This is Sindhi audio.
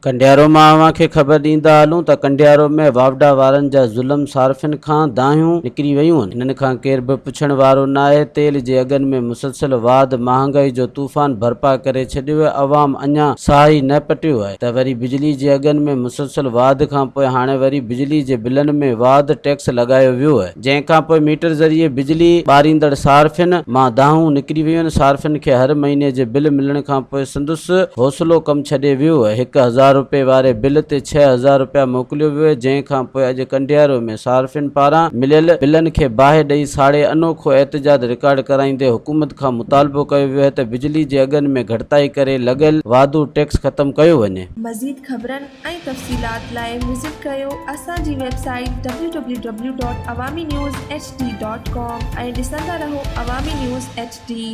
ڪنڊيارو مان اوهان کي خبر ڏيندا هلون ته ڪنڊيارو ۾ واوڊا وارن جا ظلم صارفين کان دانهيون نڪري ويون آهن. انهن کان ڪير به پڇڻ وارو ناهي. تيل جي اگهن ۾ مسلسل واڌ مهانگائي جو طوفان برپا ڪري ڇڏيو آهي. عوام اڃا ساهه ئي نه پٽيو آهي ته وري بجلي جي اگهن ۾ مسلسل واڌ کانپوء هاڻي وري بجلي جي بلن ۾ واڌ ٽيڪس لڳايو ويو آهي. جنهن کان پوء ميٽر ذريعي بجلي ٻاريندڙ صارفين مان دانهون نڪري ويون آهن، صارفين کي هر مهيني جي بل ملڻ کان پوء سندس حوصلو ڪم ڇڏي ويو آهي، 1000 رپئي واري بل تي 6000 رپيا موڪليو ويو آهي، جنهن کان پوء اڄ ڪنڊيارو ۾ صارفين پاران مليل بلن کي باهه ڏئي ساڙي انوکو احتجاج رڪارڊ ڪرائيندي حڪومت کان مطالبو ڪيو ويو آهي ته بجلي جي اگهن ۾ گهٽتائي ڪري لڳل واڌو ٽيڪس ختم ڪيو وڃي. مزيد خبرن ۽ تفصيلات لاء وزٽ ڪريو اسان جي website W W W dot Awami news H D dot com ۽ ڏسندا رهو عوامي نيوز ايڇ ڊي.